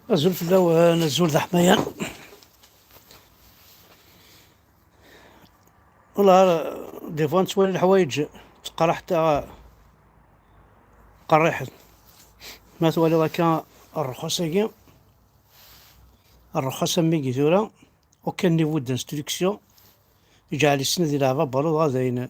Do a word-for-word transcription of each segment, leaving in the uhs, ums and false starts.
Azul fell-awen, azul d aḥmayan. Wala, des fois nettwali leḥwayeǧ teqreḥ ta-, qerriḥen. Ma twaliḍ akka rrxas-agi, rrxas am wigi tura, aucun niveau d'instruction, iǧeɛl issen ad ilɛeb abalu dɣa dayen.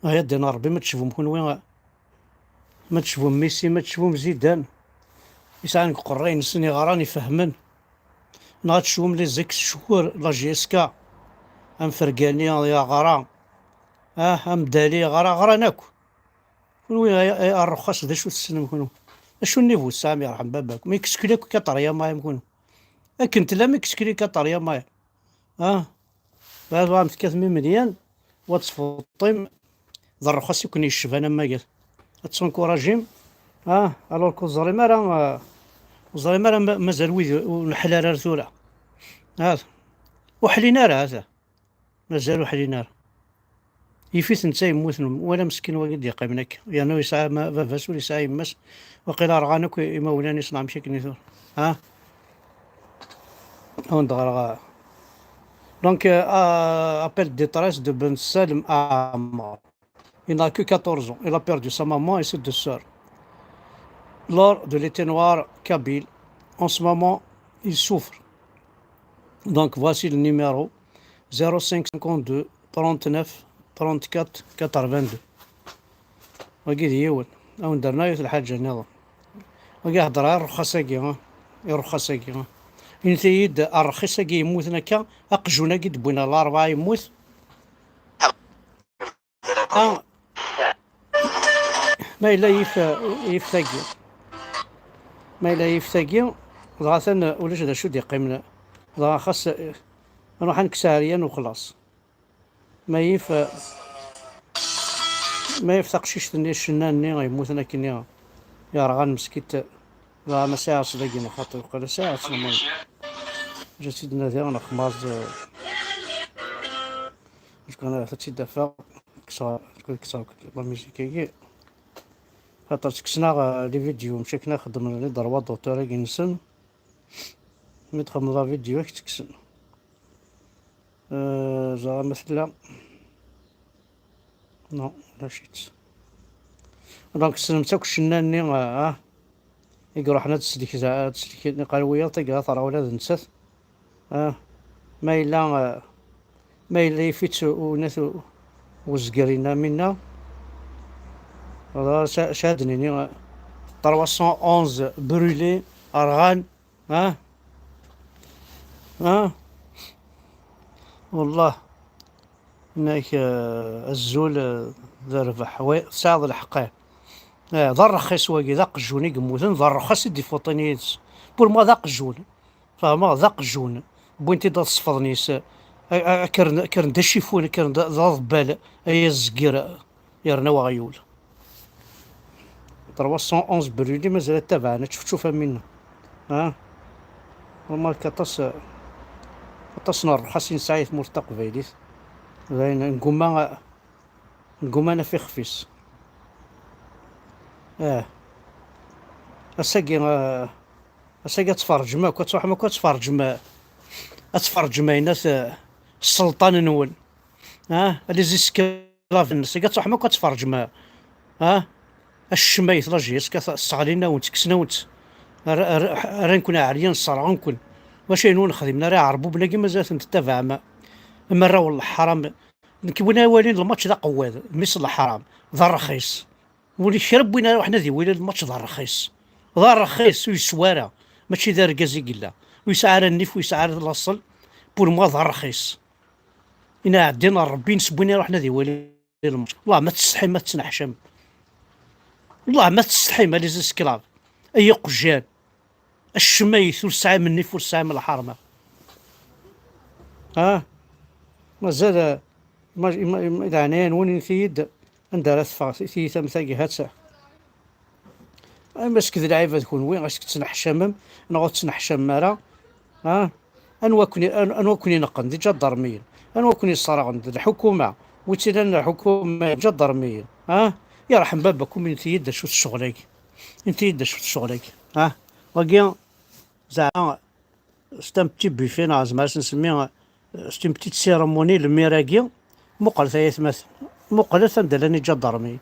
Ay ad d-iniɣ Rebbi, ma tecbum kunwi, ma tecbum Messi, ma tecbum Zidane, yesɛan deg uqerray-nsen iɣran ifehmen, neɣ ad tecbum les ex-joueurs la J S K, am Fergani yeɣra, ah, am Dali yeɣra, ɣran akk. Kunwi ay, ay, a rrxas, d acu tessnem kunwi? Acu nnivu tesɛam, yerḥem baba-kum? Ikskil akk Kaṭaryama-m kunwi. Akken tellam ikskil Kaṭaryama-m. Ah, baba am tekkatem imelyan, wa tfeṭṭim, d rrxas i ken-yecban am magat. Ad tenkurajim, ah, alors que ur teẓrim ara, ah, ur teẓrim ara ma-, mazal wid ur neḥli ara ar tura. Ah, ur ḥlin ara, ah, mazal ur ḥlin ara. Yif-it netta yemmuten, wala meskin wagi d-yeqqimen akka. Yerna ur yesɛi ma-, baba-s ur yesɛi yemma-s. Waqila rɣan akk imawlan-is neɣ amek akken i tura. Ha? Awen-d ɣreɣ. Donc, euh, euh, appel de détresse de Ben Salem Amar. Il n'a que quatorze ans. Il a perdu sa maman et ses deux sœurs lors de l'été noir kabyle. En ce moment, il souffre. Donc, voici le numéro: zéro cinq cinquante-deux trente-neuf trente-quatre quatre-vingt-deux. Wagi d yiwen. Awen-d-rna yiwet lḥaǧa nniḍen. Wagi heddreɣ i rrxas-agi, ha? I rrxas-agi, ha? Init-iyi-d, rrxis-agi yemmuten akka, aqjun-agi d-wwin ɣer Larebɛa yemmut. Ah. Ma yella yif, yif tagi. Ma yella yif tagi, dɣa atan ulac d acu d-iqqimen. Dɣa xas, eh, nruḥ ad nekkes Ɛeryan u xlaṣ. Ma yif, eh, ma yif taqcict-nni, ccenna-nni yemmuten akkenni, yerɣan meskint, dɣa ma sɛiɣ-tt dagi neɣ xaṭi, uqala sɛiɣ-tt, neɣ ma ǧǧa-tt-id nadiɣ neɣ xmaẓ, eh, Azekka ad tt-id-afeɣ, kkseɣ, kkseɣ la musique-agi. Xaṭer ttekksen-aɣ, eh, les vidéos, mačči akken ad xeddmen les droits d'auteur-agi-nsen. Mi d-xedmeḍ la vidéo, ad k-tt-kksen. Eh, ẓer ma tella. Non, ulac-itt. Donc, tessnemt akk ccna-nni, ah, ah, i iruḥen ad d-sellken, ad d-sellken, iqal wiyaḍ taggara terɣa ula d nettat. Ah, ma yella, ah, ma yella yif-itt unat u-, uzger-inna minna. Wala ca-, ca ad d-nini, ah, trois cent onze brûlés, rɣan, ah, ah, wallah. Inna-k, eh, azul, eh, d rrbeḥ. Wa, tesɛiḍ lḥeqq, eh. Eh, d rrxis wagi, d aqjun i yemmuten, d rrxas i d-ifuṭin yid-s. Pour moi, d aqjun. Fehmeɣ, d aqjun. Wwin-t-id ad sefḍen yis-, a, a, a, kkren, kkren d acifun, kkren d, d aḍebbal, ay azgir, yerna weɣyul. Trois cent onze brûlés, mazal ad tabaɛen, ad tčefčuf am winna. Ha? Remarque aṭas, aṭas n rrxas i nesɛa i tmurt taqbaylit. Dayen, nggumma, nggumma naf ixef-is. Ah. Ass-agi, ah, ass-agi ad tferrǧem akk, ad tṛuḥem akk, ad tferrǧem, ad tferrǧem ayen at, sselṭan-nwen. Ah, les esclaves-nnes. Ad tṛuḥem akk ad tferrǧem, ah, acemma yetlaji, sseɣlin-awen-tt, kksen-awen-tt. Rran-ken ɛeryan, sserɣen-ken. Wacu ayen ur nexdimen ara iɛerbuben-agi, mazal ad ten-tettabaɛem am arraw n leḥram. Nekk win awalin lmač d aqewwad, mmi-s n leḥram, d arrxis. Ur kra n win ara iruḥen ad iwali lmač d arrxis. D arrxis, ur yeswa ara. Mačči d argaz i yella. Ur yesɛi ara nnif, ur yesɛi ara laṣel. Pour moi, d arrxis. Ina ɛeddin ar Rebbi, ines n win iruḥen ad iwali lmač. Wellah ma testḥim, ma tettneḥcam. Wellah ma testḥim, a les esclaves. Ay iqjan. Acemma yit ur tesɛim nnif, ur tesɛim lḥerma. Ha? Mazal, eh, ma, ma, ma, d ɛnaya-nwen, init-iyi-d anda ara teffeɣ tiyita am tagi, ha-tt-a. Ay, ma s-k d lɛibad kunwi, a s-k tettneḥcamem, neɣ ur tettneḥcamem ara, ha? Anwa ken-, an-, anwa ken-ineqqen? D iǧadarmiyen. Anwa ken-yesserɣen? D lḥukuma. Wi tt-ilan lḥukuma? Iǧadarmiyen, ha? Yerḥem baba-kum, init-iyi-d d acu-t ccɣel-agi. Init-iyi-d d acu-t ccɣel-agi, ha? Wagi, zeɛma, c'est un petit buffet, neɣ zeɛma ad s-nsemmi, euh, c'est une petite cérémonie, lmir-agi. Muqlet ay atmaten, muqlet anda llan iǧadarmiyen.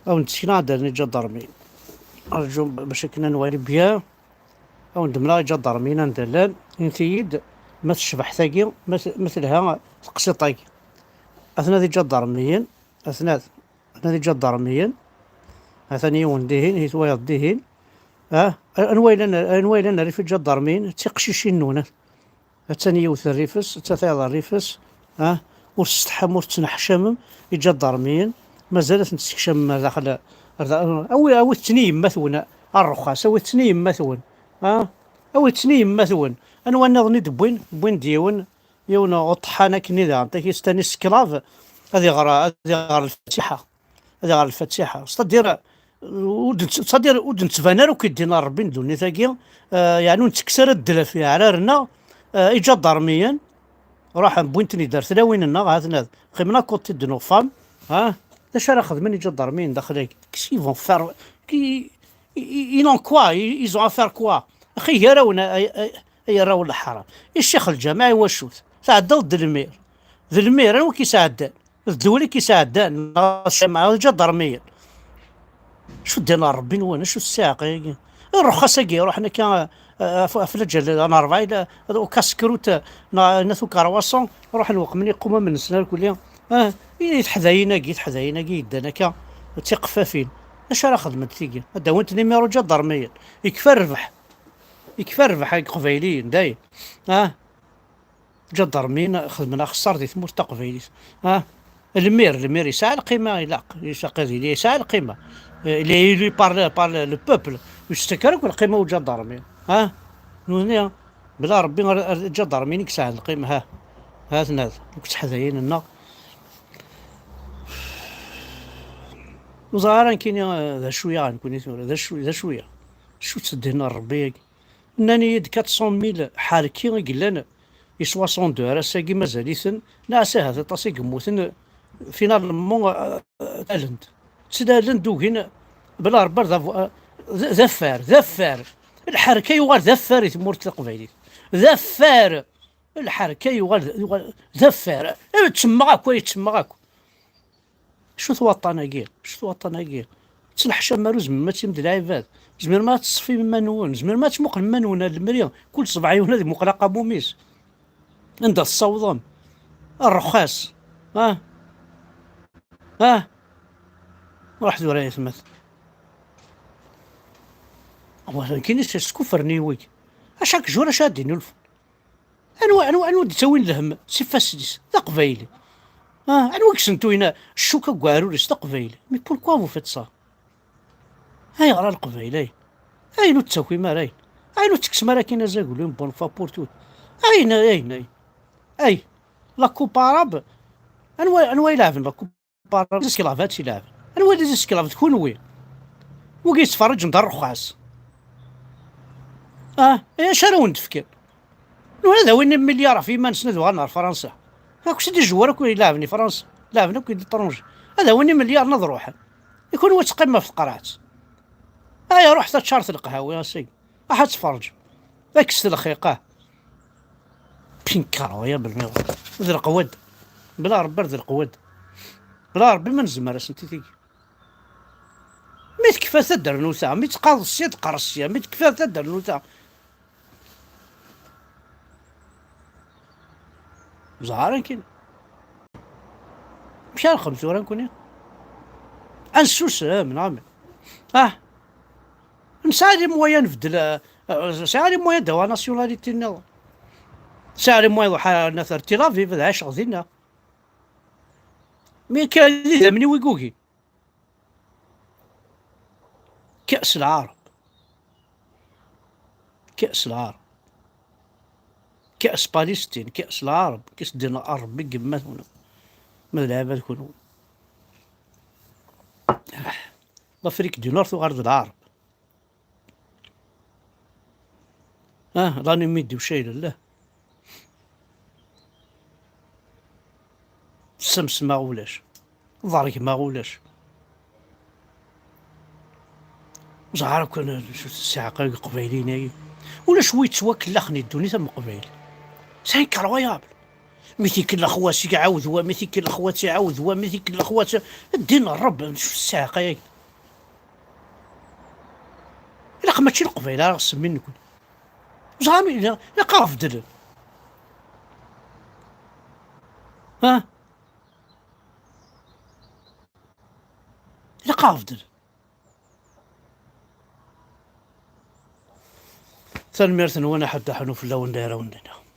Ad wen-d-sekneɣ anda llan iǧadarmiyen. Rǧu bac akken ad nwali bien. Ad wen-d-mleɣ iǧadarmiyen anda llan. Init-iyi-d ma tecbeḥ tagi, ma t-, ma telha teqsiṭ-agi. Atnat iǧadarmiyen, atnat, atnat iǧadarmiyen. Atan yiwen dihin, i twayeḍ dihin. Ah, anwa yellan, anwa yellan rrif iǧadarmiyen? D tiqcicin-nwen. Attan yiwet rrif-s, attan tayeḍ rrif-s. Ah, ur tsetḥam, ur tettneḥcamem, iǧadarmiyen. Mazal ad ten-tessekcamem ar daxel, ar da-, awi, awit-ten i yemma-twen, a ṛṛuxas, awit-ten i yemma-twen. Ah, awit-ten i yemma-twen. Anwa nniḍen i d-wwin? Wwin-d yiwen, yiwen uṭeḥḥan akken i daɣen, takistani sklav, ad iɣer, ad iɣer lfatiḥa. Ad iɣer lfatiḥa. C'est-à-dire, ur d-nett-, c'est-à-dire, ur d-nettban ara akk i ddin n Ṛebbi n ddunit-agi, eh, yeɛni ur nettekkes ara ddel ɣef yeɛrar-nneɣ, eh, iǧadarmiyen, ruḥen, wwin-ten-id ar tlawin-nneɣ, ha-ten-ad, qqimen à côté de nos femmes, ha? D acu ara xedmen iǧadarmiyen daxel-agi? Qu'est-ce qu'ils vont faire? Qui, i, i, ils ont quoi? Ils, ils ont à faire quoi? Axi gar-awen, ay, ay, ay arraw n lḥaram. I ccix lǧameɛ i wacu-t? Tɛeddaḍ d lmir. D lmir, anwa k-isɛeddan? D ddwel i k-isɛeddan, neɣ ccamaɛa, d lǧadarmiyen. Acu ddin ɣer Ṛebbi-nwen? Acu ssiɛqa-agi? Ṛṛuxas-agi, ruḥen akka, eh, af-, aflaǧal n ṛebɛa, ila, ukasekrut, neɣ n at ukarwaṣu, ruḥen weqmen iqumam-nsen arkelli. Ah, i teḥdayin-agi, teḥdayin-agi yeddan akka, d tiqeffafin. Acu ara xedment tigi? Ad d-awint nimiṛu ǧadarmiyen. Yekfa rrbeḥ. Yekfa rrbeḥ i Iqbayliyen, dayen. Ah. Ǧadarmiyen xedmen axeṣṣar di tmurt taqbaylit. Ah, lmir, lmir yesɛa lqima, ilaq, yesɛa qadili, yesɛa lqima. Eh, il est élu par le, par le, le peuple. Ur yettak ara akk lqima uǧadarmi. Ah, nutni, bla Ṛebbi, ar, ar ǧadarmiyen i yesɛan lqima, ha. Ha-ten-ad, deg teḥdayin-nneɣ. Ur ẓriɣ ara nekkini, eh, d acu-yaɣ nekkini tura, d acu, d acu-yaɣ? Acu ttseddin ar Ṛebbi-agi? Nnan-iyi-d quatre cent mille ḥerki i yellan i soixante-deux ar ass-agi, mazal-iten, neɣ ahat aṭas i yemmuten, finalement, eh, ttalent. Ttalent ugin, bla rebber d abu-, eh, d, d afar, d afar. Lḥerka yuɣal d afar i tmurt taqbaylit. D afar! Lḥerka yuɣal d, yuɣal d afar. Eh, ttemmeɣ akk, ay ttemmeɣ akk. Acu-t waṭṭan-agi? Acu-t waṭṭan-agi? Ttneḥcam ar ur zmiren ad tim d lɛibad. Zmirem ad teṣfim iman-nwen. Zmirem ad tmuqlem iman-nwen ar lemri. Kul ṣṣbeḥ yiwen ad imuqel aqamum-is. Anda tessawḍem? Ṛṛexxas. Ah? Ah? Ruḥ tura ay atmat. Wa nekkini s-, skufren-iyi wigi. Acu ak jur acu ad d-inulfen? Anwa, anwa, anwa d-ttawin lhemm s ifassen-is? D aqbayli. Ah, anwa i yesentuyen ccuk deg uɛrur-is? D aqbayli. Mais pourquoi vous faites ça? Ayɣer a leqbayel, ay? Ayen ur d-ttakim ara, ay? Ayen ur d-tekksem ara akin azaglu, une bonne fois pour toutes? Ayen, ayen, ayen? Ay, la coupe arabe? Anwa, anwa i ileɛben la coupe arabe? D iseklabat i ileɛben. Anwa i d iseklabat? D kunwi. Wigi yettferriǧen d ṛṛexxas. Ah, eh, acu ara wen-d-fken? Nwan ad awin imilyar ɣef yiman-nsen ad uɣalen ɣer Fransa. Akk s-d ijewwar akk ileɛben i Fransa, leɛben akk i l'étranger. Ad awin imilyaren ad ruḥen. I kunwi ad teqqimem ɣef tqerɛet. Ay, ruḥet ad teččaret lqahwi ass-agi. Aḥ ad tferǧem. Kkset lxiq, ah. Pinkaṛ, ya belmiḍ. D lqwad. Bla Ṛebbi ar d lqwad. Bla Ṛebbi ma nezmer asen-t-id-igi. Mi tekfa tadernut-a, mi tqaḍ sya, tqerres sya, mi tekfa tadernut-a. Ẓer akin. Amek ara nexdem tura nekkni? Ad nsusem, neɣ amek? Ah. Nesɛa les moyens nbeddel, eh, eh, sɛiɣ les moyens d-awiɣ nationalité nniḍen. Sɛiɣ les moyens ruḥ ar, ar Tel Aviv, ad ɛiceɣ dinna. Mi akka d idammen-iw i yugin. Ka's Lɛareb. Ka's Lɛareb. Ka's Palestine, ka's Lɛareb, ka's ddin Ṛebbi n yemma-twen. Ma d lɛibad kunwi. L'Afrique du Nord tuɣal d Lɛareb. Ah, l'ennemi du chef lillah. Ssemsem-aɣ ulac. Ḍergem-aɣ ulac. Ẓer akk ssiɛqa n Iqbayliyen-agi. Ulac wi yettwakellaxen i ddunit am Uqbayli. C'est incroyable. Mi t-ikellex wa s-iɛawed wa, mi t-ikellex wa s-iɛawed wa, mi t-ikellex wa s-, ddin n Ṛebbi, ssiɛqa-agi. Ilaq mačči Leqbayel ara ɣ-semmin nekni. Ẓer mi ilaq ara ɣ-beddlen. Ha? Ilaq ara ɣ-beddlen. Tanemmirt-nwen, aḥeddaḥ n ufella-wen d arraw-nneɣ.